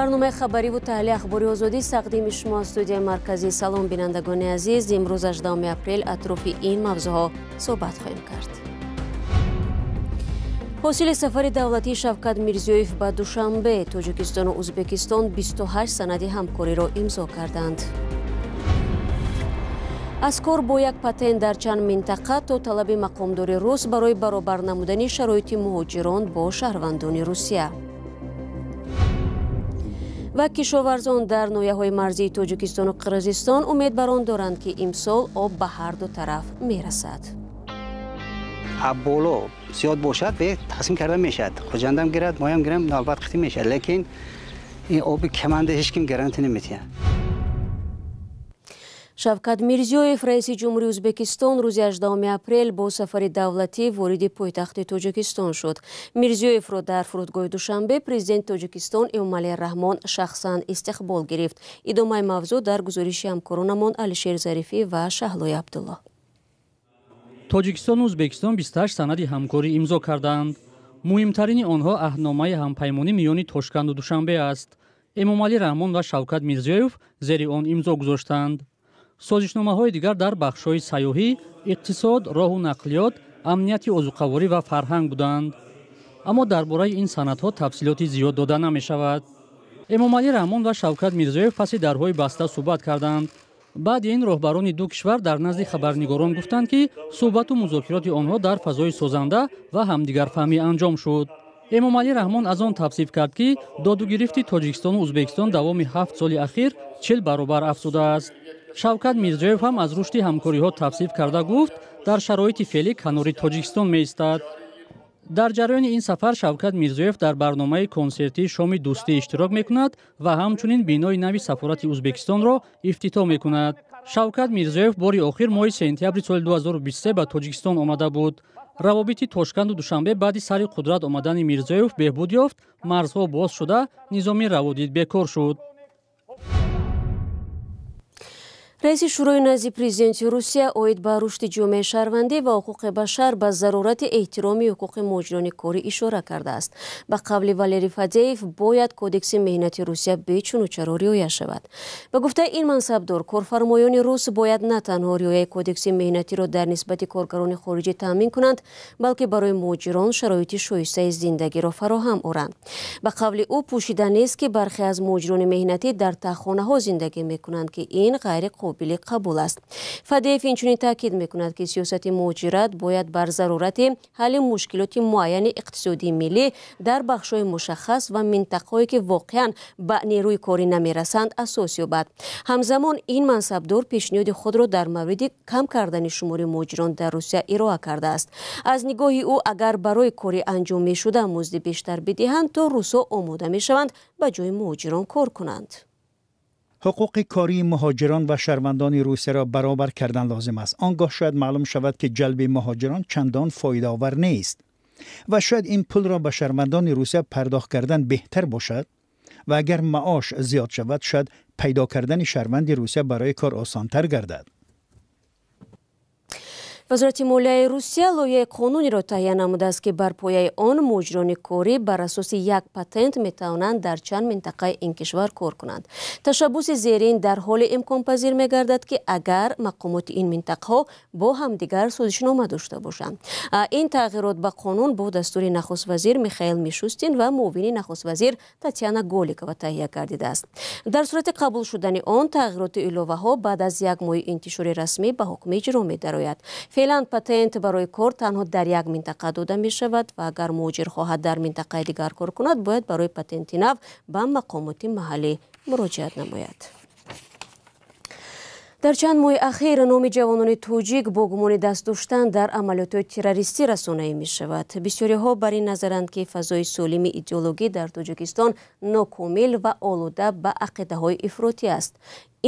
Барномаи хабариву таҳлили ахбори озодӣ тақдими шумо аз студияи марказӣ. Салом, бинандагони азиз. Имрӯз 18 апрел атрофи ин мавзӯъҳо суҳбат хоҳем кард. Ҳосили сафари давлатии Шавкат Мирзиёев ба Душанбе, Тоҷикистону Ӯзбекистон 28 санади ҳамкориро имзо карданд. Аз кор бо як патент дар чанд минтақа то талаби мақомдори рус барои баробар намудани шароити муҳоҷирон бо шаҳрвандони Русия. Ва кишоварзон дар ноҳияҳои марзии Тоҷикистону Қирғизистон умед бар он доранд, ки имсол об ба ҳар ду тараф мерасад. Боло зиёд бошад, тақсим карда мешавад. Хуҷандам гирад, моям гирам, навбат қитӣ мешавад. Лекин ин оби каманда ҳеҷ ким гарантия наметиҳад. Шавкат Мирзиёев, раиси ҷумҳури Ӯзбекистон, рӯзи 18 апрел бо сафари давлатӣ вориди пойтахти Тоҷикистон шуд. Мирзиёевро дар фурудгоҳи Душанбе президенти Тоҷикистон Эмомалӣ Раҳмон шахсан истиқбол гирифт. Идомаи мавзӯъ дар гузориши ҳамкоронамон Алишер Зарифӣ ва Шаҳлои Абдулло. Тоҷикистону Ӯзбекистон 28 санади ҳамкорӣ имзо карданд. Муҳимтарини онҳо аҳдномаи ҳампаймонӣ миёни Тошканду Душанбе аст. Эмомалӣ Раҳмон ва Шавкат Мирзиёев зери он имзо гузоштанд. Созишномаҳои дигар дар бахшҳои сайёҳӣ, иқтисод, роҳу нақлиёт, амнияти озуқаворӣ ва фарҳанг буданд. Аммо дар бораи ин санадҳо тафсилоти зиёд дода намешавад. Эмомалӣ Раҳмон ва Шавкат Мирзиёев паси дарҳои баста суҳбат карданд. Баъди ин роҳбарони ду кишвар дар назди хабарнигорон гуфтанд, ки суҳбату музокироти онҳо дар фазои созанда ва ҳамдигарфаҳмӣ анҷом шуд. Эмомалӣ Раҳмон аз он тавсиф кард, ки додугирифти Тоҷикистону Ӯзбекистон давоми 7 соли ахир 40 баробар афзудааст. Шавкат Мирзиёев ҳам аз рушди ҳамкориҳо тавсиф карда гуфт, дар шароити феълӣ канори Тоҷикистон меистад. Дар ҷараёни ин сафар Шавкат Мирзиёев дар барномаи консертии шоми дӯстӣ иштирок мекунад ва ҳамчунин бинои нави сафорати Ӯзбекистонро ифтитоҳ мекунад. Шавкат Мирзиёев бори охир моҳи сентябри соли 2023 ба Тоҷикистон омада буд. Равобити Тошканду Душанбе баъди сари қудрат омадани Мирзиёев беҳбуд ёфт, марзҳо боз шуда, низоми раводид бекор шуд. Раиси Шӯрои назди президенти Русия оид ба рушди ҷомеаи шаҳрвандӣ ва ҳуқуқи башар ба зарурати эҳтироми ҳуқуқи муҳоҷирони корӣ ишора кардааст. Ба қавли Валерий Фадеев, бояд кодекси меҳнати Русия бечуну чаро риоя шавад. Ба гуфтаи ин мансабдор, корфармоёни рус бояд на танҳо риояи кодекси меҳнатиро дар нисбати коргарони хориҷӣ таъмин кунанд, балки барои муҳоҷирон шароити шоистаи зиндагиро фароҳам оранд. Ба қавли ӯ, пӯшида нест, ки бархе аз муҳоҷирони меҳнатӣ дар таҳхонаҳо зиндагӣ мекунанд, ки ин ғайри қобили қабул аст. Фадеев инчунин таъкид мекунад, ки сиёсати муҳоҷират бояд бар зарурати ҳалли мушкилоти муайяни иқтисодии миллӣ дар бахшҳои мушаххас ва минтақаҳое, ки воқеан ба нерӯи корӣ намерасанд, асос ёбад. Ҳамзамон ин мансабдор пешниҳоди худро дар мавриди кам кардани шумори муҳоҷирон дар Русия ироа кардааст. Аз нигоҳи ӯ, агар барои кори анҷом мешуда музди бештар бидиҳанд, то русҳо омода мешаванд ба ҷои муҳоҷирон кор кунанд. Ҳуқуқи кории муҳоҷирон ва шаҳрвандони Русияро баробар кардан лозим аст. Он гоҳ шояд маълум шавад, ки ҷалби муҳоҷирон чандон фоидаовар нест ва шояд ин пулро ба шаҳрвандони Русия пардохт кардан беҳтар бошад. Ва агар маош зиёд шавад, шояд пайдо кардани шаҳрванди Русия барои кор осонтар гардад. Вазорати молияи Русия лоиҳаи қонуниро таҳия намудааст, ки бар пояи он муҳоҷирони корӣ бар асоси як патент метавонанд дар чанд минтақаи ин кишвар кор кунанд. Ташаббуси зерин дар ҳоле имконпазир мегардад, ки агар мақомоти ин минтақаҳо бо ҳамдигар созишнома дошта бошанд. Ин тағйирот ба қонун бо дастури нахуствазир Михаил Мишустин ва муовини нахуствазир Татьяна Голикова таҳия гардидааст. Дар сурати қабул шудани он, тағйироту иловаҳо баъд аз як моҳи интишори расмӣ ба ҳукми иҷро медарояд. Феълан патент барои кор танҳо дар як минтақа дода мешавад ва агар муҳоҷир хоҳад дар минтақаи дигар кор кунад, бояд барои патенти нав ба мақомоти маҳаллӣ муроҷиат намояд. Дар чанд моҳи ахир номи ҷавонони тоҷик бо гумони даст доштан дар амалиётҳои террористӣ расонаӣ мешавад. Бисёриҳо бар ин назаранд, ки фазои солими идеологӣ дар Тоҷикистон нокомил ва олуда ба ақидаҳои ифротӣ аст.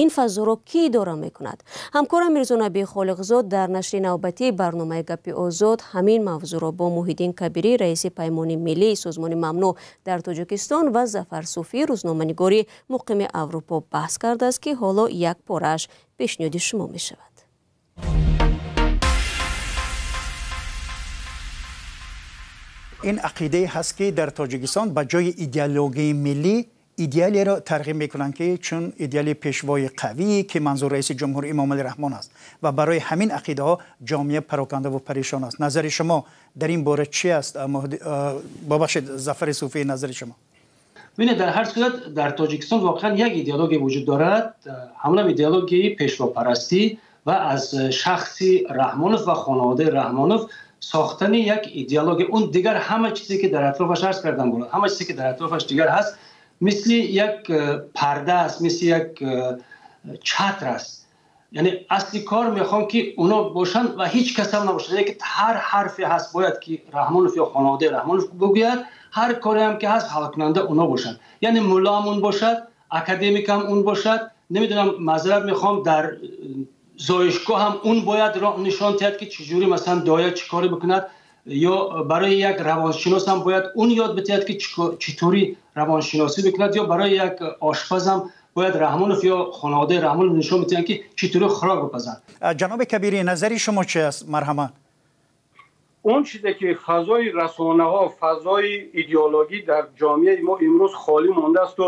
Ин фазоро кӣ идора мекунад? Ҳамкорам Мирзонаби Холиқзод дар нашри навбатии барномаи Гапи озод ҳамин мавзӯъро бо Муҳиддин Кабирӣ, раиси Паймони миллии созмони мамнӯъ дар Тоҷикистон, ва Зафар Суфӣ, рӯзноманигори муқими Аврупо, баҳс кардааст, ки ҳоло як порааш пешниҳоди шумо мешавад. Ин ақидае ҳаст, ки дар Тоҷикистон ба ҷои идеологияи миллӣ идеалиро тарғиб мекунанд, ки чун идеали пешвои қавӣ, ки манзур раиси ҷумҳур Эмомалӣ Раҳмон аст, ва барои ҳамин ақидаҳо ҷомеа пароканда ва парешон аст. Назари шумо дар ин бора чӣ аст? Бубахшед, Зафари Суфӣ, назари шумо. Бубинед, дар ҳар сурат дар Тоҷикистон воқеан як идеология вуҷуд дорад, ҳамон идеологияи пешвопарастӣ ва аз шахси Раҳмонов ва хонаводаи Раҳмонов сохтани як идеология. Он дигар ҳама чизе ки дар атрофаш арз кардам, ҳама чизе ки дар атрофаш дигар ҳаст, мисли як парда аст, мисли як чатр аст. Яъне асли кор мехоҳам ки اونا бошанд ва ҳеҷ кас ҳам набошад. Яъне ки ҳар ҳарфе ҳаст бояд ки Раҳмонов ё хонаводаи Раҳмонов бигӯяд, ҳар коре ҳам ки ҳаст ҳалкунанда اونا бошанд. Яъне мулло ҳам он бошад, академик ҳам он бошад, намедонам, маъзарат мехоҳам, дар зоишгоҳ ҳам он бояд роҳ нишон диҳад ки чӣ ҷури масалан доя чӣ коре бикунад, ё барои як равоншинос ҳам бояд он ёд бидиҳад ки чӣ таври равоншиносӣ бикунад, ё барои як ошпаз ҳам бояд Раҳмонов ё хонаводаи Раҳмонов нишон бидиҳанд ки чӣ таври хӯрок бипазанд. Ҷаноби Кабирӣ, назари шумо чӣ аст? Марҳамат. Он чизе ки фазои расонаҳо, фазои идеологӣ дар ҷомеаи мо имрӯз холӣ мондааст ва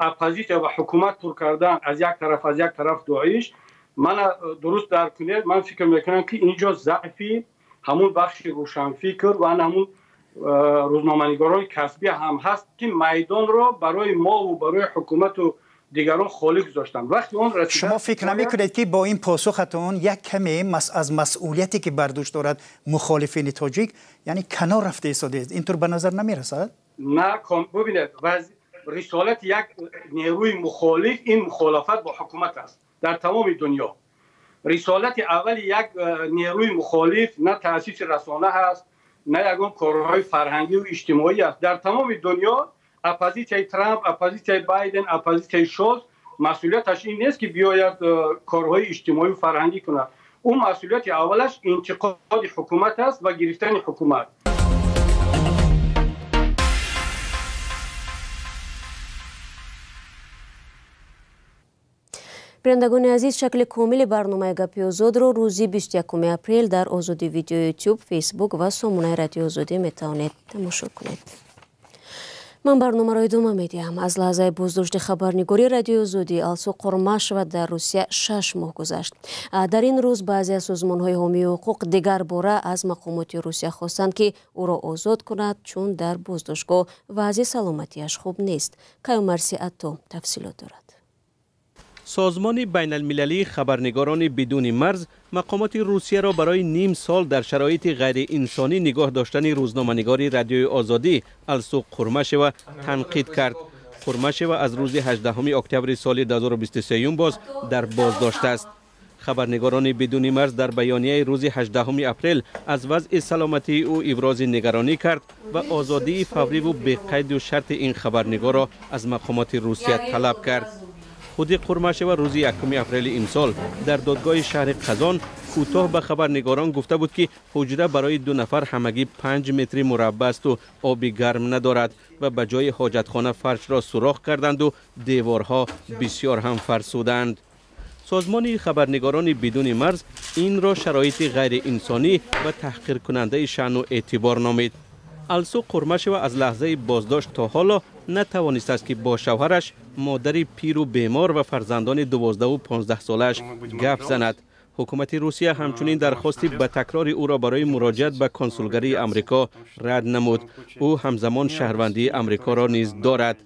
оппозитсия ва ҳукумат пур кардан аз як тараф, аз як тараф Доиш, мана дуруст дарк кунед, ман фикр мекунам ки инҷо заъфи ҳамун бахши рӯшанфикр ва ҳамун рӯзноманигорони касбӣ ҳам ҳаст, ки майдонро барои мову барои ҳукумату дигарон холӣ гузоштанд. Вақти он расида, шумо фикр намекунед, ки бо ин посухатон як каме аз масъулияте ки бар дӯш дорад мухолифини тоҷик, яъне канор рафта истодааст? Интур ба назар намерасад? На, бубинед, рисолати як нерӯи мухолиф ин мухолафат бо ҳукумат аст дар тамоми дунё. Рисолати аввали як нерӯи мухолиф на таъсиси расона ҳаст, на ягон корҳои фарҳангию иҷтимоӣ аст. Дар тамоми дунё оппозитсияи Трамп, оппозитсияи Байден, оппозитсияи Шолц масъулияташ ин нест, ки биёяд корҳои иҷтимоию фарҳангӣ кунад. Ӯ масъулияти аввалаш интиқоди ҳукумат аст ва гирифтани ҳукумат. Бинандагони азиз, шакли комили барномаи Гапи Озодро рӯзи 21 апрел дар Озодӣ Видео, Ютуб, Фейсбук ва сомонаи Радиои Озодӣ метавонед тамошо кунед. Ман барномаро идома медиҳам. Аз лаҳзаи боздошти хабарнигори Радиои Озодӣ Алсу Қурмашева дар Русия 6 моҳ гузашт. Дар ин рӯз баъзе аз созмонҳои ҳомии ҳуқуқ дигар бора аз мақомоти Русия хостанд, ки ӯро озод кунад, чун дар боздоштгоҳ вазъи саломатиаш хуб нест. Каюмарси Атто тафсилот дорад. Созмони байналмилалии хабарнигорони бидуни марз мақомоти Русияро барои ним сол дар шароити ғайриинсонӣ нигоҳ доштани рӯзноманигори Радиои Озодӣ Алсу Қурмашева танқид кард. Қурмашева аз рӯзи 18 октябри соли 2023 боз дар боздошт аст. Хабарнигорони бидуни марз дар баёнияи рӯзи 18 апрел аз вазъи саломатии ӯ ибрози нигаронӣ кард ва озодии фавриву беқайду шарти ин хабарнигорро аз мақомоти Русия талаб кард. Худи Қурмашева рӯзи 1 апрели имсол дар додгоҳи шаҳри Қазон кӯтоҳ ба хабарнигорон гуфта буд, ки ҳуҷра барои ду нафар ҳамагӣ 5 метри мураббаъ асту оби гарм надорад ва ба ҷои ҳоҷатхона фаршро сурох карданду деворҳо бисёр ҳам фарсуданд. Созмони хабарнигорони бидуни марз инро шароити ғайриинсонӣ ва таҳқиркунандаи шаъну эътибор номид. Алсу Қурмашева аз лаҳзаи боздошт то ҳоло натавонистааст, ки бо шавҳараш, модари пиру бемор ва фарзандони 12-у 15 солааш гап занад. Ҳукумати Русия ҳамчунин дархости ба такрори ӯро барои муроҷиат ба консулгарии Амрико рад намуд. Ӯ ҳамзамон шаҳрвандии Амрикоро низ дорад.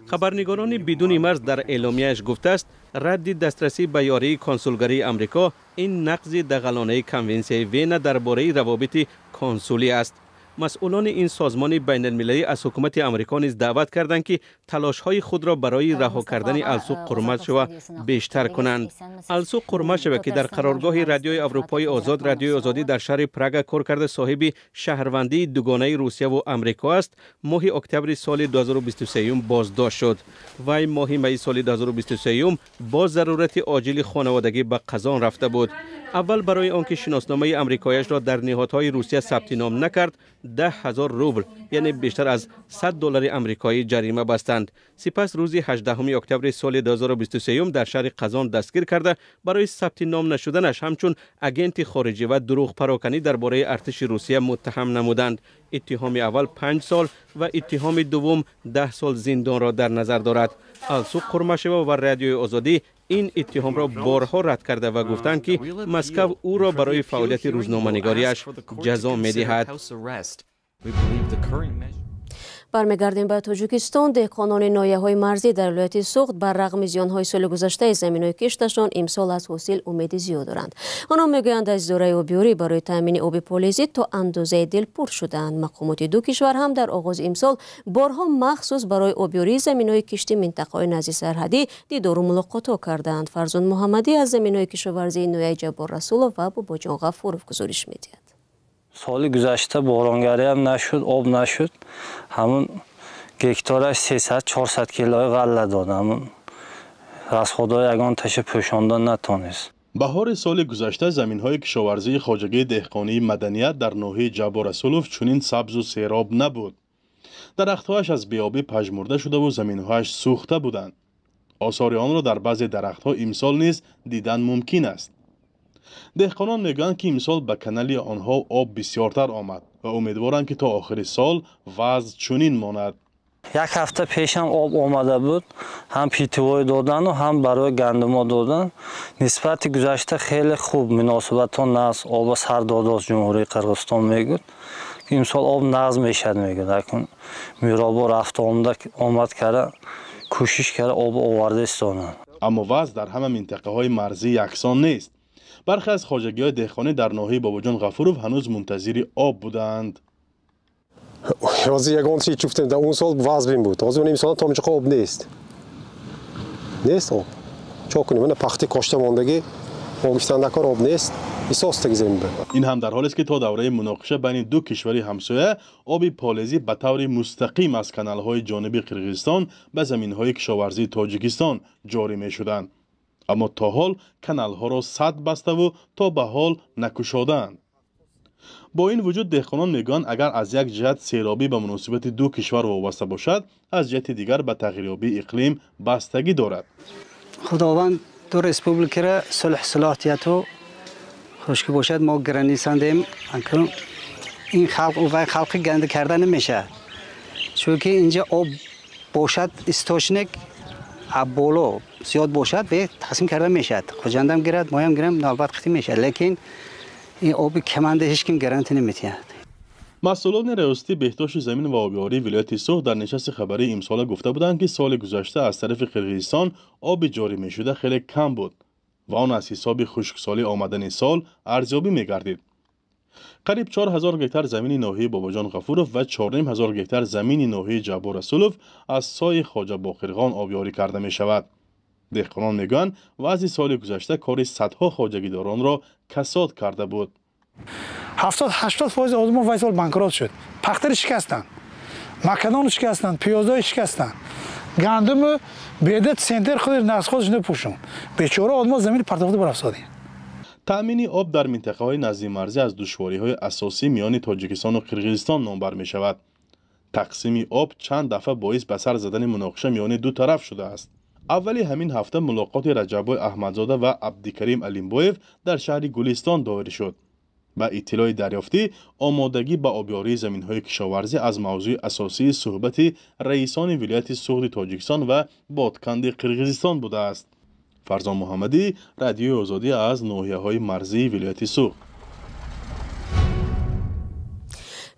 Хабарнигорони бидуни марз дар эъломияаш гуфтааст, радди дастрасӣ ба ёрии консулгарии Амрико ин нақзи дағалонаи Конвенсияи Вена дар бораи равобити консулӣ аст. Масъулони ин созмони байналмилалӣ аз ҳукумати Амрико низ даъват карданд, ки талошҳои худро барои раҳо кардани Алсу Қурмашева бештар кунанд. Алсу Қурмашева, ки дар қароргоҳи Радиои Аврупои Озод, Радиои Озодӣ, дар шаҳри Прага кор карда, соҳиби шаҳрвандии дугонаи Русияву Амрико аст, моҳи октябри соли 2023 боздошт шуд. Вай моҳи майи соли 2023 бо зарурати оҷили хонаводагӣ ба Қазон рафта буд. Аввал барои он ки шиносномаи амрикояшро дар ниҳодҳои Русия сабти ном накард. 10,000 рубл, яъне бештар аз $100 амрикоӣ ҷарима бастанд. Сипас рӯзи 18 октябри соли 2023 дар шаҳри Қазон дастгир карда, барои сабти ном нашуданаш ҳамчун агенти хориҷӣ ва дурӯғпароканӣ дар бораи артиши Русия муттаҳам намуданд. Иттиҳоми аввал 5 сол ва иттиҳоми дуввум 10 сол зиндонро дар назар дорад. Алсу Қурмашева ва Радиои Озодӣ ин иттиҳомро борҳо рад карда ва гуфтанд, ки Москав ӯро барои фаъолияти рӯзноманигориаш ҷазо медиҳад. Бармегардем ба Тоҷикистон. Деҳқонони ноҳияҳои марзӣ дар вилояти Суғд бар рағми зиёнҳои соли гузаштаи заминҳои кишташон имсол аз ҳосил умеди зиёд доранд. Онҳо мегӯянд, аз идораи обёрӣ барои таъмини оби полезӣ то андозаи дилпур шудаанд. Мақомоти ду кишвар ҳам дар оғози имсол борҳо махсус барои обёрии заминҳои кишти минтақаҳои назди сарҳадӣ дидору мулоқотҳо кардаанд. Фарзон Муҳаммадӣ аз заминҳои кишоварзии ноҳияи Ҷаббор Расулов ва Бобоҷон Ғафуров гузориш медиҳад. Соли гузашта боронгариам нашуд, об нашуд. Ҳамун гектараш 300-400 килои ғалла дод. Ҳамун расходҳои ягон таша пӯшонда натонист. Баҳори соли гузашта заминҳои кишоварзии хоҷагии деҳқонии Маданият дар ноҳияи Ҷаббор Расулов чунин сабзу сероб набуд. Дарахтҳояш аз беобӣ пажмурда шудаву заминҳояш сӯхта буданд. Осори онро дар баъзе дарахтҳо имсол низ дидан мумкин аст. Деҳқонон мегӯянд, ки имсол ба канали онҳо об бисёртар омад ва умедворанд, ки то охири сол вазъ чунин монад. Як ҳафта пешам об омада буд, ҳам питивой додану ҳам барои гандумо додан. Нисбати гузашта хеле хуб муносибатҳо нағз, оба сар додааст Ҷумҳурии Қирғизистон мегӯяд. Имсол об нағз мешавад мегӯяд. Акун миробо рафта омад карда, кӯшиш карда об оварда истоданд. Аммо вазъ дар ҳама минтақаҳои марзӣ яксон нест. Бархе аз хоҷагиҳои деҳқонӣ дар ноҳияи Бобоҷон Ғафуров ҳанӯз мунтазири об будаанд. Ҳозир ягон чиз чуфтем, дар он сол вазбин буд. Ҳозир имсол то инҷо об нест. Нест об. Чо кунем? Мана пахти кошта мондагӣ, мо гирифтан кор об нест. Исостаги замин. Ин ҳам дар ҳолест, ки то давраи муноқиша байни ду кишвари ҳамсоя оби полезӣ ба таври мустақим аз каналҳои ҷониби Қирғизистон ба заминҳои кишоварзии Тоҷикистон ҷорӣ мешуданд. Аммо то ҳол каналҳоро сад баставу то ба ҳол накушодаанд. Бо ин вуҷуд деҳқонон мегӯянд, агар аз як ҷиҳат серобӣ ба муносибати ду кишвар вобаста бошад, аз ҷиҳати дигар ба тағйирёбии иқлим бастагӣ дорад. Худованд ду республикаро сулҳ силоҳ хушки бошад, мо границандем. Ин халқ вай халқи ганда карда намешавад, чунки инҷа об бошад, источник боло зиёд бошад, бе тақсим карда мешавад. Хуҷандам гирад, моям гирам, навбат қити мешавад. Лекин ин оби каманда ҳеҷ ким гарантия намедиҳад. Масъулони раёсати беҳдошти замин ва обёрии вилояти Суғд дар нишасти хабарии имсола гуфта буданд, ки соли гузашта аз тарафи Қирғизистон оби ҷорӣ мешуда хеле кам буд ва он аз ҳисоби хушксолӣ омадани сол арзёбӣ мегардид. Қариб 4000 гектар замини ноҳияи Бобоҷон Ғафуров ва 4500 гектар замини ноҳияи Ҷаббор Расулов аз сои Хоҷа Боқирғон обёрӣ карда мешавад. Деҳқонон мегӯянд, вазъи соли гузашта кори садҳо хоҷагидоронро касод карда буд. 70-80% одамон вай сол банкрот шуд. Пахтари шикастанд, макадону шикастанд, пиёзҳои шикастанд, гандуму беда центр худи насхозш напӯшонд. Бечора одамон замини партофта барафтодем. Таъмини об дар минтақаҳои наздимарзӣ аз душвориҳои асосӣ миёни Тоҷикистону Қирғизистон номбар мешавад. Тақсими об чанд дафъа боис ба сар задани муноқиша миёни ду тараф шудааст. Аввали ҳамин ҳафта мулоқоти Раҷаббой Аҳмадзода ва Абдикарим Алимбоев дар шаҳри Гулистон доир шуд. Ба иттилои дарёфтӣ, омодагӣ ба обёрии заминҳои кишоварзӣ аз мавзӯи асосии суҳбати раисони вилояти Суғди Тоҷикистон ва Бодканди Қирғизистон будааст. Фарзон Муҳаммадӣ, Радиои Озодӣ аз ноҳияҳои марзии вилояти Суғд.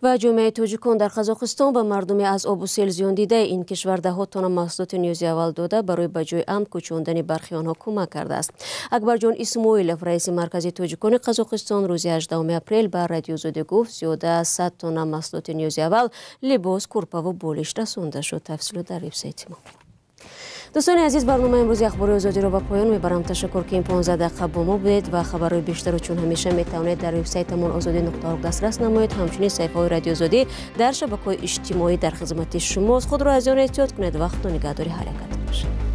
Ва ҷомеаи тоҷикон дар Қазоқистон ба мардуми аз обу сел зиёндидаи ин кишвар даҳҳо тонна маҳсулоти ниёзи аввал дода барои ба ҷои амн кӯчондани бархи онҳо кӯмак кардааст. Акбарҷон Исмоилов, раиси маркази тоҷикони Қазоқистон, рӯзи 18 апрел ба Радиои Озодӣ гуфт, зиёда аз 100 тонна маҳсулоти ниёзи аввал, либос, курпаву болиш расонда шуд. Тафсилот дар вебсайти мо. Дӯстони азиз, барномаи имрӯзи Ахбори Озодиро ба поён мебарам. Ташаккур, ки ин 15 дақиқа бо мо будед ва хабарҳои бештарро чун ҳамеша метавонед дар вебсайтамон озодӣ.орг дастрас намоед. Ҳамчунин саҳифаҳои Радиои Озодӣ дар шабакаҳои иҷтимоӣ дар хизмати шумост. Худро аз он эҳтиёт кунед ва худо нигаҳдори ҳар якатон бошад.